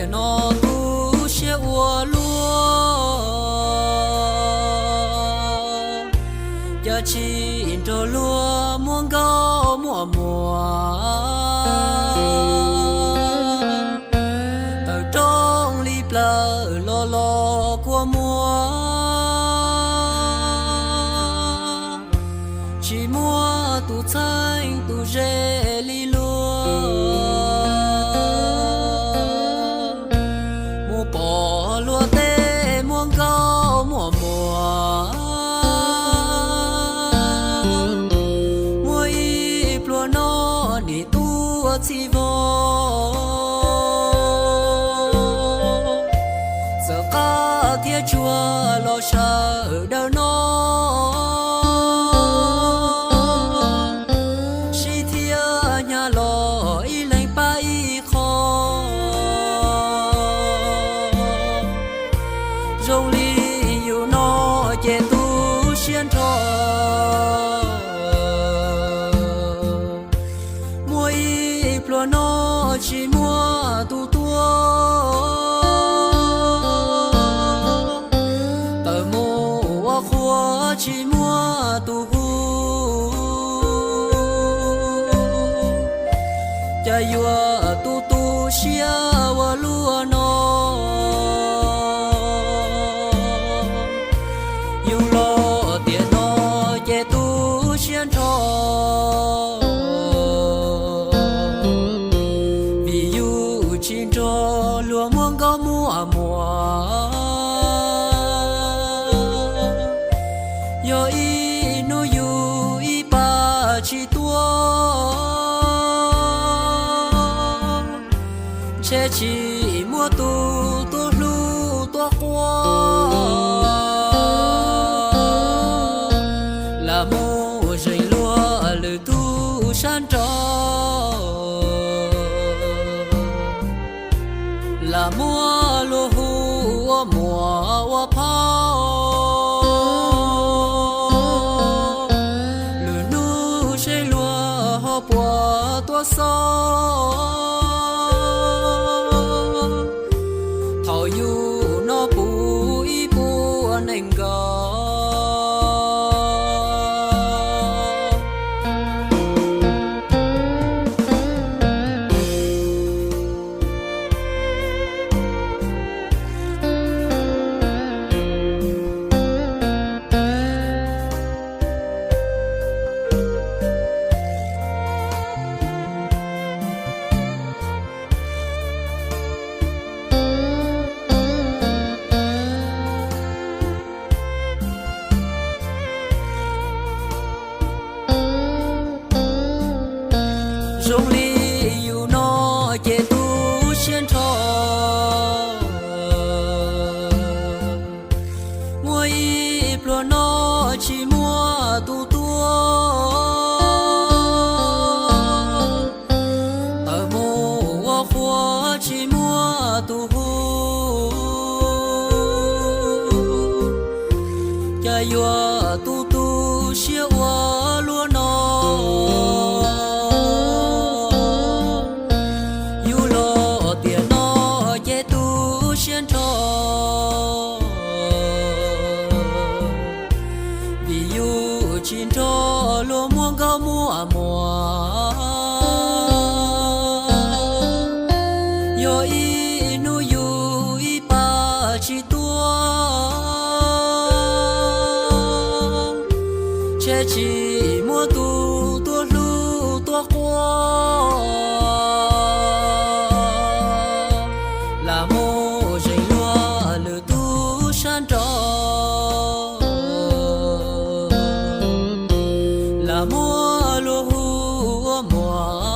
Tiam no tu siab ua luaj, cas tsis nrog luag muaj nkauj muaj muas. Tawm rooj li plawv los los kua muag, tsis muaj tus txheeb tus ze li luag. Mus pom luag tej muaj nkauj muaj muas, muaj ib pluag no nim tuaj txhij vog. Txawm qab thiab tsuag los sawv daws no, sib thiab hnyav los ib leeg pab ib qho. Zoo li yus no ces tu siab nrho. Muaj ib pluag no tsis muaj tus tuaj, tawm mus ua qhua tsis muaj tus hu. Cas yuav tu tu siab ua luaj no. Yus los tiam no ces tu siab nrho, vim yus tsis nrog luag muaj nkauj muaj muas. Yog ib hnub yus ib pab tsis tuaj, ntshe tsis muaj tus tuaj hlub tuaj quaj. Lam mus zeem luag lwm tus sab nraud, lam muab luag hu ua muam ua phauj. Lwm hnub seb luag ho puas tuaj xauj. Thaum yus no puv ib puas nees nkaum. Zoo li yus no ces tu siab nrho. Muaj ib pluag no tsis muaj tus tuaj, tawm mus ua qhua tsis muaj tus hu. Cas yuav tu tu siab ua luaj no. Yus los tiam no ces tu siab nrho, vim yus tsis nrog luag muaj nkauj muaj muas. Yog ib hnub yus ib pab tsis tuaj, ntshe tsis muaj tus tuaj hlub tuaj quaj. Lam mus zeem luag lwm tus sab nraud, lam muab luag hu ua muam